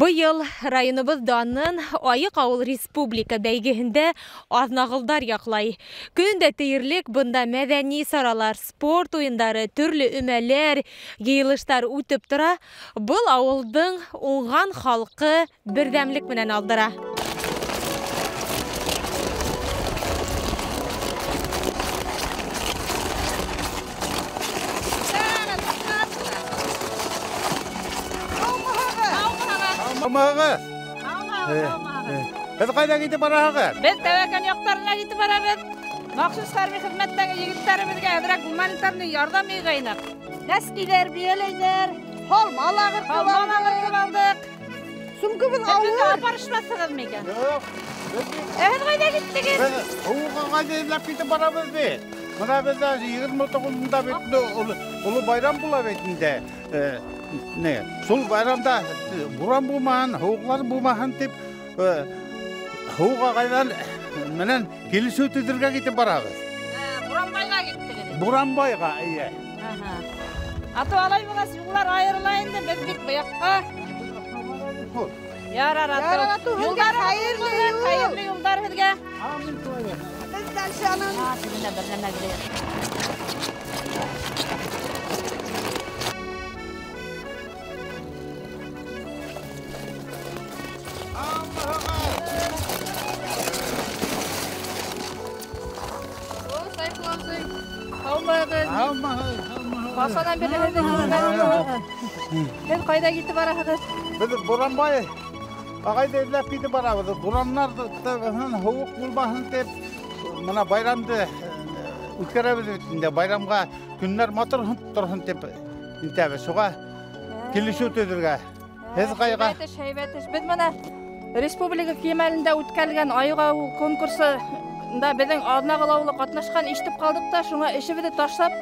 Быйыл районыбыҙ данын Айыҡ ауыл республика бәйгеһендә аҙнағылдар яҡлай. Көн дә тиерлек бында мәҙәни саралар, спорт уйындары, төрлө өмәләр, йыйылыштар үтеп тора. Был ауылдың уңған халҡы берҙәмлек менән алдыра. Беҙ ҡайҙа китеп бараһығыҙ? Беҙ Тәүәкән яҡтарына китеп барабыҙ. Махсус хәрби хеҙмәттәге егеттәребеҙгә әҙерәк гуманитарный ярҙам йыйғайныҡ. Нәскиҙәр, бейәләйҙәр, һалма ағыртып алдыҡ. Сумкабыҙ ауыр. Беҙҙе апарышмаҫһығыҙмы икән? Юҡ. Ә һеҙ ҡайҙа киттегеҙ? Беҙ һыуға ҡайҙа эҙләп китеп барабыҙ бит. Бына беҙҙә 29-ында бит оло байрам була бит инде. Не, шул байрамда буран булмаһын, һыуыҡлар булмаһын тип, һыуыҡ ағайҙар менән килешеү төҙөргә китеп барабыҙ. Буранбайға киттегеҙ? Буранбайға, эйе. Атып алай булғас, юллар айырыла инде, беҙ бит быяҡҡа. Ярар, атыу. Юлдар хәйерле, хәйерле юлдар һеҙгә. Амин, шулай. Беҙ дальше анан. Тегендә бер нәмә килә. Ҡасандан бирле һеҙҙең юлдан? Һеҙ ҡайҙа китеп бараһығыҙ? Беҙ Буранбай ағайҙы эҙләп китеп барабыҙ. Бураннар һыуыҡ булмаһын тип, бына байрамды үткәрәбеҙ бит инде. Байрамға көннәр матур торһон тип итәбеҙ. Шуға килешеү төҙөргә. Һеҙ ҡайға? Һәйбәт эш, һәйбәт эш. Беҙ бына республика кимәлендә үткәрелгән Айыҡ ауыл конкурсында беҙҙең Аҙнағол ауылы ҡатнашҡан, ишетеп ҡалдыҡ та, шуңа эшебеҙҙе ташлап,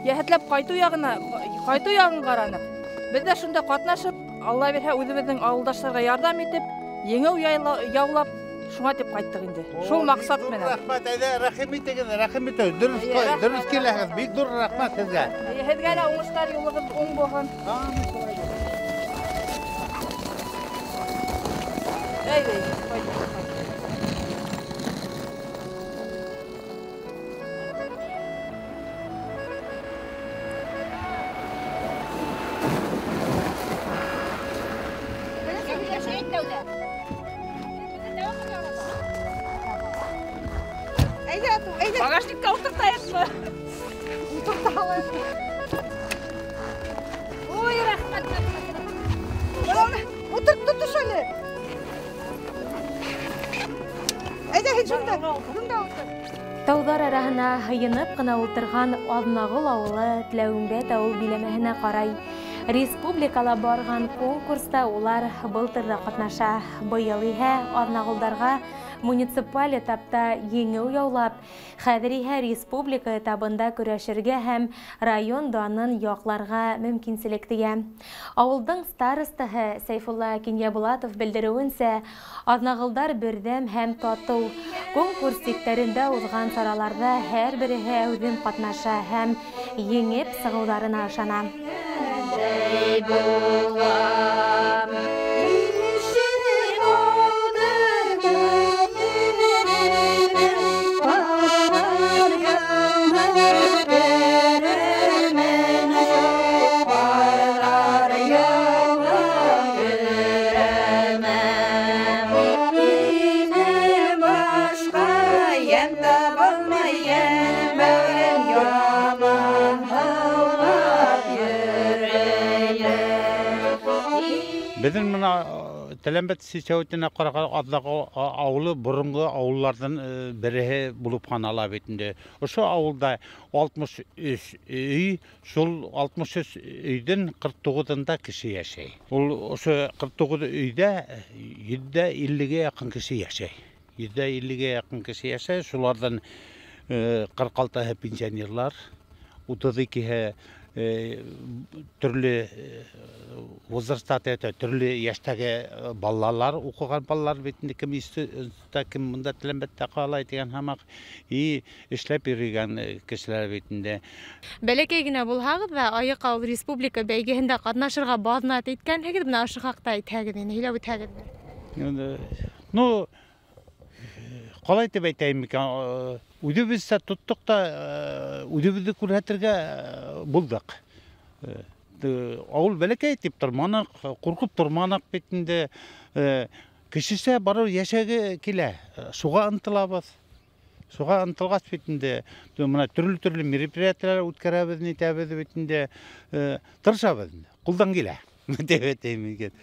йәһәтләп ҡайтыу яғын ҡараныҡ. Беҙ ҙә шунда ҡатнашып, Алла бирһә, үҙебеҙҙең ауылдаштарға ярҙам итеп, еңеү яулап, шуңа тип ҡайттыҡ инде. Шул маҡсат Бик ҙур менән. рәхмәт, әйҙә, рәхим итегеҙ, рәхим итегеҙ. Дөрөҫ Эйе, рәхмәт, дөрөҫ киләһегеҙ. рәхмәт. Бик ҙур рәхмәт һеҙгә. Эйе, һеҙгә лә уңыштар, юлығыҙ уң булһын. Амин, шулай булһын. Әйҙә, ҡайттыҡ, ҡайттыҡ. Багажникка ултыртайыҡмы? Ултырталыҡ. Ой, рәхмәт, рәхмәт. Ултырт, тотош әле. Әйҙә, һин шунда, шунда ултыр. Тауҙар араһына һыйынып ҡына ултырған Аҙнағол ауылы Теләүембәт ауыл биләмәһенә ҡарай. Республикала барған конкурста улар былтыр ҙа ҡатнаша. Быйыл иһә аҙнағолдарға муниципаль этапта еңеү яулап, хәҙер иһә республика этабында көрәшергә һәм район данын яҡларға мөмкинселек тейә. Ауылдың старостаһы Сәйфулла Кинйәбулатов белдереүенсә, аҙнағолдар берҙәм һәм татыу. Конкурс сиктәрендә уҙған сараларҙа һәр береһе әүҙем ҡатнаша һәм еңеп сығыуҙарына ышана. Беҙҙең бына Теләмбәт сәүәтенә ҡараған Аҙнағол ауылы боронғо ауылларҙың береһе булып һанала бит инде. Ошо ауылда 63 өй, шул 63 өйҙән 49-ында кеше йәшәй. Ул ошо 49 өйҙә 150-гә яҡын кеше йәшәй. 150-гә яҡын кеше йәшәй. Шуларҙан 46-һы пенсионерлар, 32-һе Төрлө возрастта, төрлө йәштәге балалар, уҡыған балалар бит инде, кем институтта, кем бында Теләмбәттә ҡалай тигән һымаҡ, и эшләп йөрөгән кешеләр бит инде. Бәләкәй генә булһағыҙ ҙа, Айыҡ ауыл республика бәйгеһендә ҡатнашырға баҙнат иткәнһегеҙ, бына ошо хаҡта әйтһәгеҙ ине, һөйләп үтһәгеҙ. Ну, ҡалай тип әйтәйем икән, үҙебеҙсә тоттоҡ та, үҙебеҙҙе күрһәтергә булдыҡ. Ауыл бәләкәй тип торманыҡ, ҡурҡып торманыҡ бит инде. Кешесә барыр йәшәге килә, шуға ынтылабыҙ. Шуға ынтылғас бит инде, бына төрлө-төрлө мероприятиелар үткәрәбеҙ, нитәбеҙ бит инде, тырышабыҙ инде, ҡулдан килә, тип әйтәйем икән.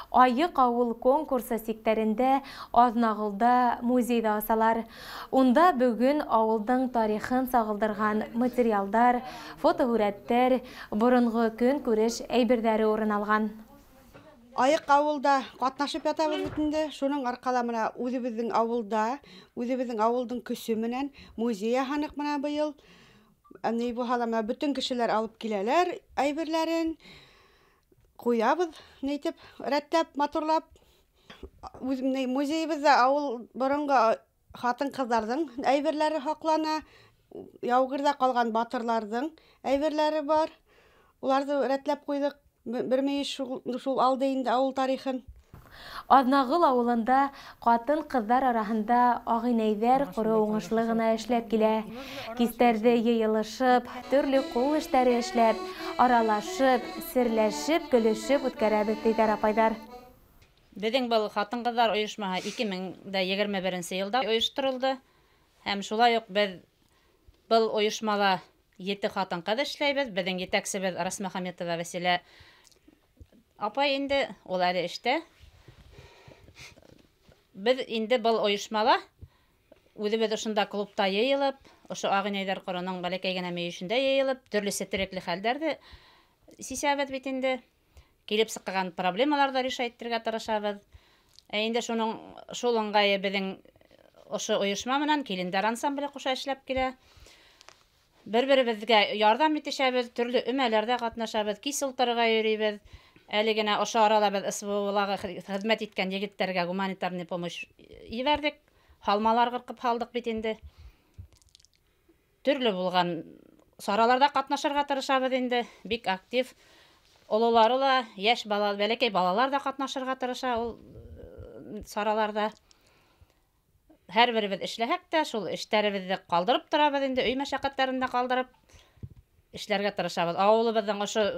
Айыҡ ауыл конкурсы сиктәрендә Аҙнағолда музейҙа асалар. Унда бөгөн ауылдың тарихын сағылдырған материалдар, фотоһүрәттәр, боронғо көнкүреш әйберҙәре урын алған. Айыҡ ауылда ҡатнашып ятабыҙ бит инде. Шуның арҡала бына үҙебеҙҙең ауылда, үҙебеҙҙең ауылдың көсө менән музей яһаныҡ бына быйыл. Ни булһа ла бына бөтөн кешеләр алып киләләр әйберләрен. Ҡуябыҙ, нитеп, рәтләп, матурлап. Үҙ музейыбыҙҙа ауыл боронғо ҡатын-ҡыҙҙарҙың әйберләре һаҡлана, яугирҙә ҡалған батырларҙың әйберләре бар. Уларҙы рәтләп ҡуйҙыҡ. Бер мейеш шул алды инде ауыл тарихын. Аҙнағол ауылында ҡатын-ҡыҙҙар араһында ағинәйҙәр ҡоро уңышлы ғына эшләп килә. Кистәрҙе йыйылышып, төрлө ҡул эштәре эшләп, аралашып, серләшеп, көлөшөп үткәрәбеҙ, тиҙәр апайҙар. Беҙҙең был ҡатын-ҡыҙҙар ойошмаһы 2021 йылда ойошторолдо. Һәм шулай уҡ беҙ был ойошмала 7 ҡатын-ҡыҙ эшләйбеҙ. Беҙҙең етәксебеҙ Рәсмәхәметова Вәсилә апай инде, ул әле эштә. Беҙ инде был ойошмала үҙебеҙ ошонда клубта йыйылып, ошо ағинәйҙәр ҡороноң бәләкәй генә мөйөшөндә йыйылып, төрлө сетерекле хәлдәрҙе сисәбеҙ бит инде. Килеп сыҡҡан проблемаларҙы решать итергә тырышабыҙ. Ә инде шул ыңғайы беҙҙең ошо ойошма менән килендәр ансамбле ҡуша эшләп килә. Бер-беребеҙгә ярҙам итешәбеҙ, төрлө өмәләрҙә ҡатнашабыҙ, кис ултырырға йөрөйбөҙ. Әле генә ошо арала беҙ СВО-лағы хеҙмәт иткән егеттәргә гуманитарный помощь ебәрҙек, һалмалар ҡырҡып һалдыҡ бит инде. Төрлө булған сараларҙа ҡатнашырға тырышабыҙ инде, бик актив. Ололары ла, йәш бала, бәләкәй балалар ҙа ҡатнашырға тырыша ул сараларҙа. Һәр беребеҙ эшләһәк тә, шул эштәребеҙҙе ҡалдырып торабыҙ инде, өй мәшәҡәттәрен дә ҡалдырып эшләргә тырышабыҙ. Ауылыбыҙҙың ошо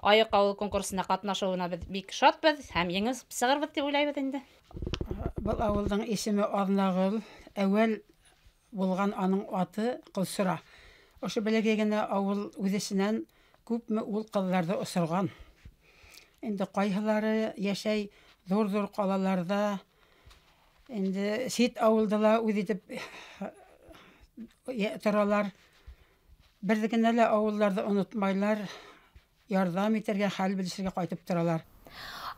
Айыҡ ауыл конкурсына ҡатнашыуына беҙ бик шатбыҙ һәм еңеп сығырбыҙ тип уйлайбыҙ инде. Был ауылдың исеме Аҙнағол, әүәл булған аның аты Ҡылсыра. Ошо бәләкәй генә ауыл үҙесенән күпме ул ҡыҙҙарҙы осорған. Инде ҡайһылары йәшәй ҙур-ҙур ҡалаларҙа, инде сит ауылда ла үҙ итеп торалар. Берҙе генә лә ауылдарҙы онотмайлар, ярҙам итергә, хәл белешергә ҡайтып торалар.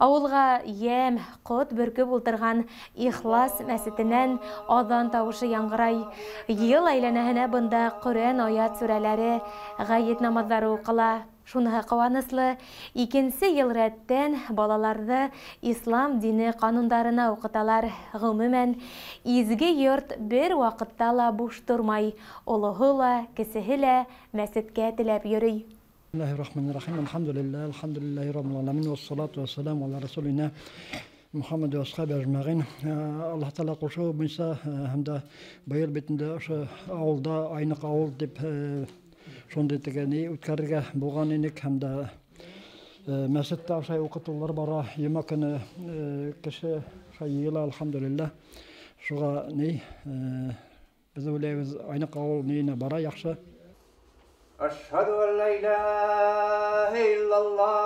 Ауылға йәм, ҡот бөркөп ултырған Ихлас мәсетенән аҙан тауышы яңғырай. Йыл әйләнәһенә бында Ҡөрьән аят сүрәләре, ғәйет намаҙҙары уҡыла. Шуныһы ҡыуаныслы, икенсе йыл рәттән балаларҙы ислам дине ҡанундарына уҡыталар. Ғөмүмән, изге йорт бер ваҡытта ла буш тормай. Олоһо ла, кесеһе лә мәсеткә теләп йөрөй. Bismillahirrahmanirrahim. Elhamdülillah, elhamdülillahi rabbil alamin ve salatu ve selamu ala Resulina Muhammed ve ashabi ecmaîn. Allah Teala qoşu буйынса һәм дә быйыл бит инде ошо ауылда Айныҡ ауыл дип шундай тигән үткәрергә булған инек һәм дә мәсеттә ошай уҡытыулар бара. Йома көнө кеше ошай йыйыла, әлхәмдүлилләһ. Шуға ни беҙ уйлайбыҙ, Айныҡ ауыл ниенә бара яҡшы. Әшһәдү ән лә иләһә иллаллаһ.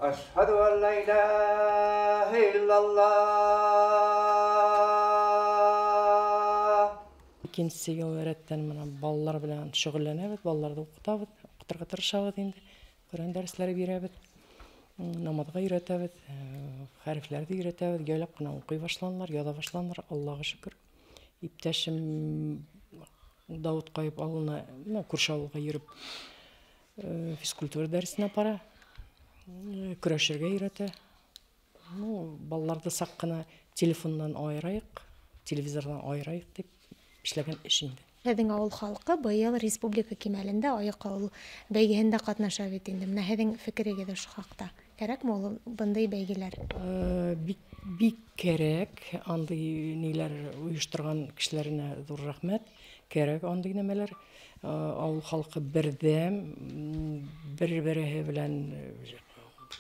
Әшһәдү ән лә иләһә иллаллаһ. Икенсе йыл рәттән менә балалар белән шөгыльләнәбеҙ, балаларҙы уҡытабыҙ, уҡытырға тырышабыҙ инде. Ҡөрьән дәресләре бирәбеҙ, намаҙға өйрәтәбеҙ, хәрефләрҙе өйрәтәбеҙ. Яйлап ҡына уҡый башланылар, яҙа башланылар, Аллаға шөкөр. Иптәшем Дауыт Ҡайып ауылына, күрше ауылға йөрөп физкультура дәресенә бара, көрәшергә өйрәтә. Ну, балаларҙы саҡ ҡына телефондан айырайыҡ, телевизорҙан айырайыҡ тип эшләгән эш инде. Һеҙҙең ауыл халҡы быйыл республика кимәлендә Айыҡ ауыл бәйгеһендә ҡатнаша бит инде. Менә һеҙҙең фекерегеҙ ошо хаҡта. Кәрәкме ул бындай бәйгеләр? Бик кәрәк. Андай ниләр ойошторған кешеләренә ҙур рәхмәт. Кәрәк андай нәмәләр. Ауыл халҡы берҙәм, бер-береһе белән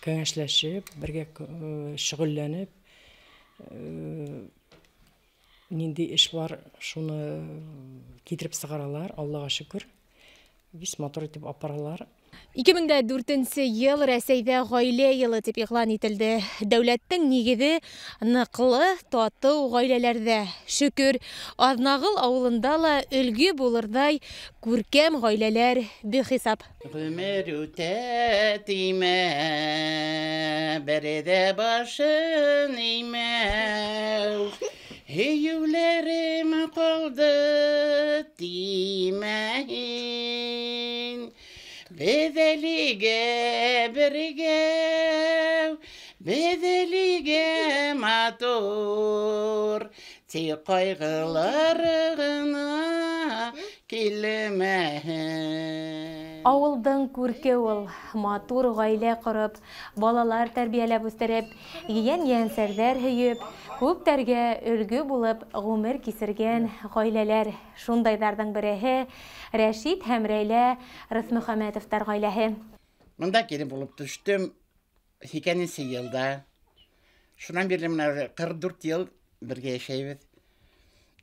кәңәшләшеп, бергә шөғөлләнеп, ниндәй эш бар, шуны китереп сығаралар, Аллаға шөкөр. Бик матур итеп апаралар. 2004 йыл Рәсәйҙә ғаилә йылы тип иғлан ителде. Дәүләттең нигеҙе ныҡлы, татыу ғаиләләрҙә. Шөкөр, Аҙнағол ауылында ла өлгө булырҙай күркәм ғаиләләр бихисап. Ғүмер үтә тимә, берҙә башын эймә. Һөйөүләрем ҡалды тимә һин. Беҙ әлегә бергә, беҙ әлегә матур, тик ҡайғылар ғына килмәһен. Ауылдың күрке ул, матур ғаилә ҡороп, балалар тәрбиәләп үҫтереп, ейән-ейәнсәрҙәр һөйөп, күптәргә өлгө булып ғүмер кисергән ғаиләләр. Шундайҙарҙың береһе Рәшит һәм Рәйлә Рыҫмөхәмәтовтар ғаиләһе. Мында килен булып төштөм 80-нсе йылда. Шунан бирле менә 44 йыл бергә йәшәйбеҙ.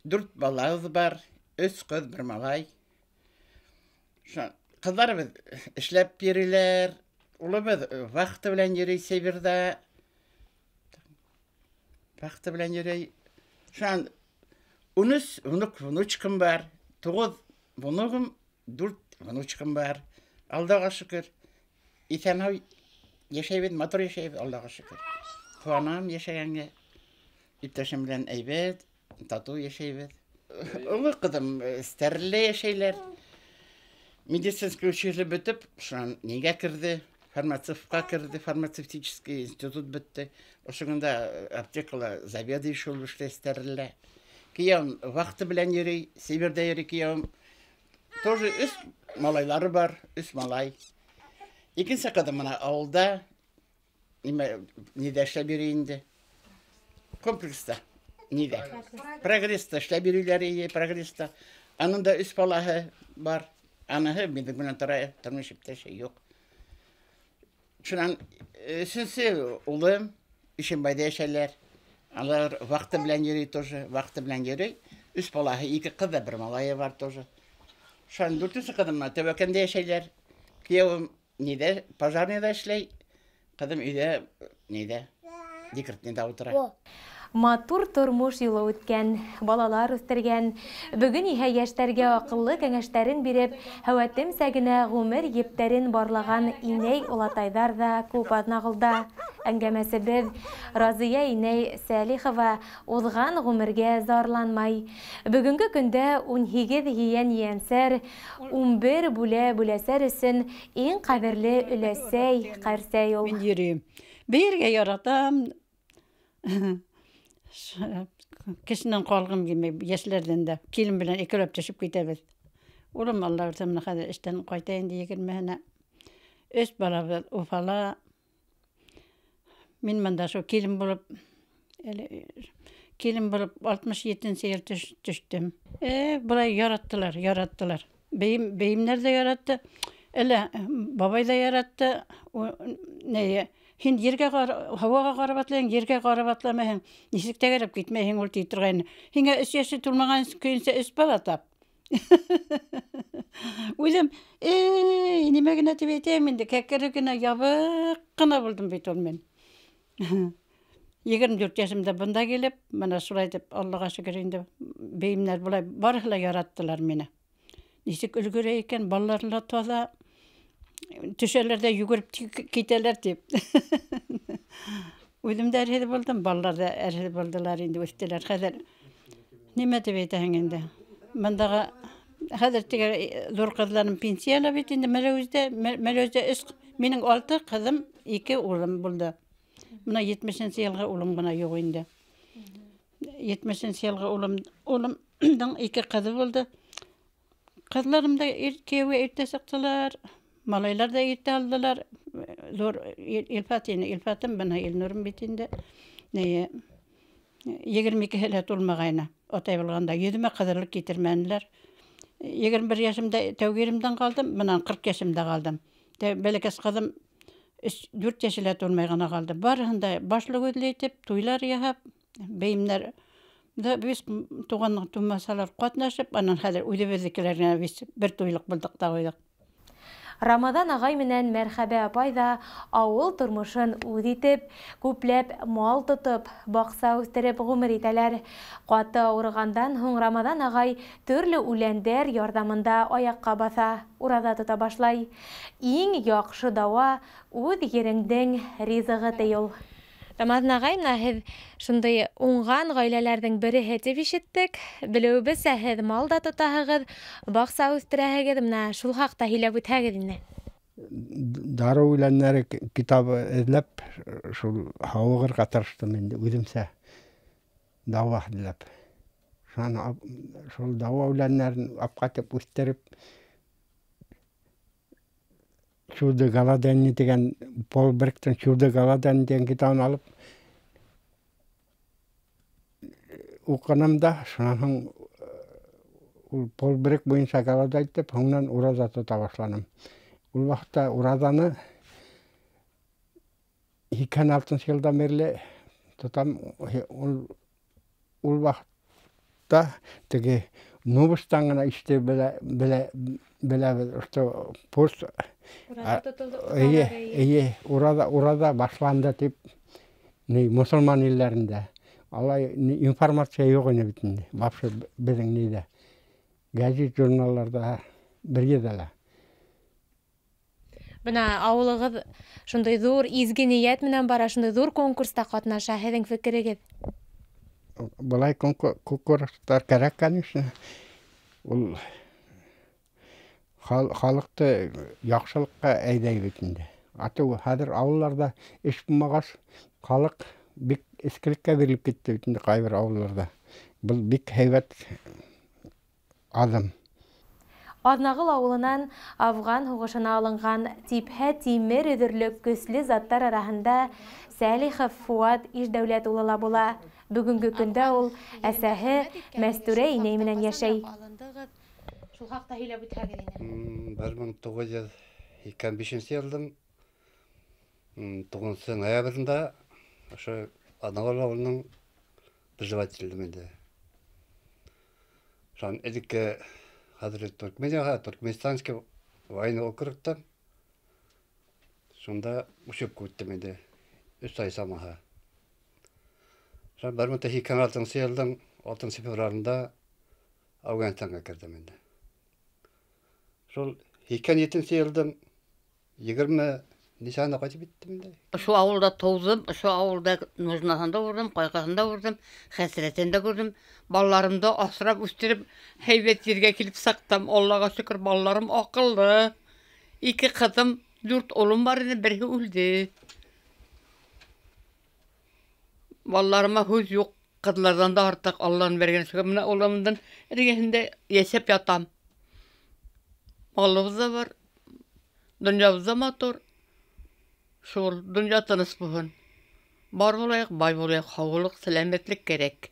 4 балабыҙ бар, 3 ҡыҙ, 1 малай. Ҡыҙҙарыбыҙ эшләп йөрөйләр, улыбыҙ вахта белән йөрөй Сибирҙә. Вахта белән йөрөй. Шунан 13 внук, внучкам бар, 9 внугым, 4 внучкам бар. Аллаға шөкөр. Иҫән-һау йәшәйбеҙ, матур йәшәйбеҙ, Аллаға шөкөр. Ҡыуанам йәшәгәнгә. Иптәшем белән әйбәт, татыу йәшәйбеҙ. Оло ҡыҙым Стәрле йәшәйләр. Медицинский училище бөтөп, шунан нигә керҙе? Фармацевтҡа керҙе, фармацевтический институт бөттө. Ошоғонда аптекала заведующий булып эшләй Стәрлелә. Кейәүем вахта белән йөрөй, Сибирҙә йөрөй кейәүем. Тоже 3 малайлары бар, 3 малай. Икенсе ҡыҙым мына ауылда, ниҙә эшләп йөрөй инде? Комплекста, ниҙә? Прогресста эшләп йөрөйләр, прогресста. Аның да 3 балаһы бар. Аныһы минең менән тора, тормош иптәше юҡ. Шунан өсөнсө улым Ишембайҙа йәшәйләр. Алар вахта белән йөрөй тоже, вахта белән йөрөй. 3 балаһы, 2 ҡыҙ да 1 малайы бар тоже. Шунан дүртенсе ҡыҙым менән Тәүәкәндә йәшәйләр. Кейәүем ниҙә, пожарныйҙа эшләй. Ҡыҙым өйҙә ниҙә, декретныйҙа ултыра. Матур тормош юлы үткән, балалар үҫтергән, бөгөн иһә йәштәргә аҡыллы кәңәштәрен биреп, һәүәтемсә генә ғүмер ептәрен барлаған инәй олатайҙар ҙа күп Аҙнағолда. Әңгәмәсебеҙ Разия инәй Сәлихова уҙған ғүмергә зарланмай. Бөгөнгө көндә 18 ейән-ейәнсәр, 11 бүлә-бүләсәр өсөн иң ҡәҙерле өләсәй, ҡәрсәй ул. Мин йөрөйөм. Бейергә яратам. Кешенән ҡалғым килмәй, йәшләрҙән дә. Килен белән икәүләп төшөп китәбеҙ. Улым Алла бирһә, менә хәҙер эштән ҡайта инде 20-һенә. 3 балабыҙ Уфала. Мин бында шул килен булып, әле килен булып 67-нсе йыл төштөм. Былай яраттылар, яраттылар. Бейемдәр ҙә яратты, әле бабай ҙа яратты. Һин ергә һауаға ҡарап атлайһың, ергә ҡарап атламайһың, нисек тәгәрәп китмәйһең ул ти торғайны. Һиңә 3 йәше тулмаған көйөнсә 3 бала тап. Үҙем, нимә генә тип әйтәйем инде, кәкере генә, ябыҡ ҡына булдым бит ул мин. 24 йәшемдә бында килеп, мына шулай итеп, Аллаға шөкөр инде, бейемдәр былай барыһы ла яраттылар мине. Нисек өлгөрә икән, балалар ла таҙа, төшәләр дә йүгереп китәләр тип. Үҙем дә әрһеҙ булдым, балалар ҙа әрһеҙ булдылар инде, үҫтеләр. Хәҙер нимә тип әйтәһең инде? Бындағы Хәҙер теге ҙур ҡыҙларым пенсияла бит инде, Мәләүездә өс, минең 6 ҡыҙым, 2 улым булды. Бына 70-нсе йылғы улым ғына юҡ инде. 70-нсе йылғы улымдың 2 ҡыҙы булды. Ҡыҙларым да кейәүгә иртә сыҡтылар, малайлар да иртә алдылар. Ҙур Илфат ине, Илфатым бына Илнурым бит инде. 22 лә тулмағайны. Атай булғанда йөҙөмә ҡыҙырлыҡ китермәнеләр. 21 йәшемдә тәүге иремдән ҡалдым, бынан 40 йәшемдә ҡалдым. Бәләкәс ҡыҙым 4 йәше лә тулмай ғына ҡалды. Барыһын да башлы күҙле итеп, туйлар яһап, бейемдәр да беҙ туған тумасалар ҡатнашып, анан хәҙер үҙебеҙҙекеләр генә бер туйлыҡ булдыҡ та ҡуйҙыҡ. Рамаҙан ағай менән Мәрхәбә апай ҙа ауыл тормошон үҙ итеп, күпләп мал тотоп, баҡса үҫтереп ғүмер итәләр. Ҡаты ауырығандан һуң Рамаҙан ағай төрлө үләндәр ярҙамында аяҡҡа баҫа, ураҙа тота башлай. Иң яҡшы дауа үҙ ереңдең ризығы ти ул. Рамаҙан ағай, мына һеҙ шундай уңған ғаиләләрҙең береһе тип ишеттек. Белеүебеҙсә, һеҙ мал да тотаһығыҙ, баҡса үҫтерәһегеҙ. Мына шул хаҡта һөйләп үтһәгеҙ ине. Дарыу үләндәре китабы эҙләп, шул һауығырға тырыштым инде үҙемсә, дауа эҙләп. Шунан шул дауа үләндәрен апҡайтып үҫтереп, Чудо голодание тигән Пол Берктың Чудо голодание тигән китабын алып уҡыным да, шунан һуң ул Пол Берк буйынса голодать итеп, һуңынан ураҙа тота башланым. Ул ваҡытта ураҙаны 86 йылдан бирле тотам. Ул ваҡытта теге новостан ғына ишетеп беләбеҙ, что пост эйе, ураҙа башланды тип, ни мосолман илдәрендә. Алай информация юҡ ине бит инде. Вообще беҙҙең ниҙә, гәзит, журналларҙа бер ерҙә лә. Бына ауылығыҙ шундай ҙур изге ниәт менән бара, шундай ҙур конкурста ҡатнаша. Һеҙҙең фекерегеҙ? Былай конкурстар кәрәк, конечно. Ул халыҡты яҡшылыҡҡа әйҙәй бит инде. Атыу хәҙер ауылларҙа эш булмағас, халыҡ бик эскелеккә бирелеп китте бит инде ҡайбер ауылларҙа. Был бик һәйбәт аҙым. Аҙнағол ауылынан Афған һуғышына алынған типһә тимер өҙөрлөк көслө заттар араһында Сәлихов Фуат Ишдәүләт улы ла була. Бөгөнгө көндә ул әсәһе Мәстүрә инәй менән йәшәй. Шул хаҡта һөйләп үтһәгеҙ ине. 1985 йылдың 9 ноябрендә ошо Аҙнағол ауылының приживателем инде. Шунан элекке хәҙер Туркмениягә, Туркменистанский военный округтан шунда учебка үттем инде. 3 ай самаһы. Шунан 1986 йылдың 6 февралында Афғанстанға керҙем инде. Шул 87 йылдың 20 нисанында ҡайтып еттем инде. Ошо ауылда тыуҙым, ошо ауылда нужнаһын да күрҙем, ҡайғыһын да күрҙем, хәсрәтен дә күрҙем. Балаларымды аҫрап үҫтереп, һәйбәт ергә килеп сыҡтым. Аллаға шөкөр, балаларым аҡыллы. 2 ҡыҙым, 4 улым бар ине, береһе үлде. Балаларыма һүҙ юҡ, ҡыҙларҙан да артыҡ Алланың биргән шөкөр. Мына улымдың эргәһендә йәшәп ятам. Малыбыҙ да бар, донъябыҙ да матур. Шул донъя тыныс булһын. Бар булайыҡ, бай булайыҡ, һаулыҡ, сәләмәтлек кәрәк.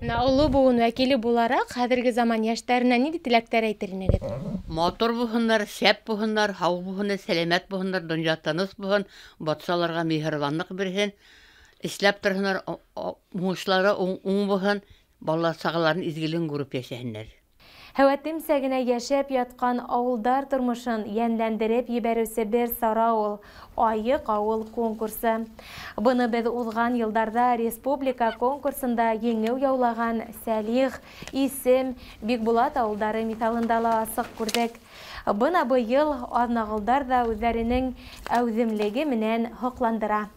Мына оло быуын вәкиле булараҡ, хәҙерге заман йәштәренә ниндәй теләктәр әйтер инегеҙ? Матур булһындар, шәп булһындар, һау булһындар, сәләмәт булһындар, донъя тыныс булһын, батшаларға миһырбанлыҡ бирһен, эшләп торһондар, уңышлары уң булһын, бала сағаларын изгелеген күреп йәшәһендәр. Һәүәтемсә генә йәшәп ятҡан ауылдар тормошон йәнләндереп ебәреүсе бер сара ул Айыҡ ауыл конкурсы. Быны беҙ уҙған йылдарҙа республика конкурсында еңеү яулаған Сәлих, Исем, Бикбулат ауылдары миҫалында ла асыҡ күрҙек. Бына быйыл аҙнағолдар ҙа үҙҙәренең әүҙемлеге менән һоҡландыра.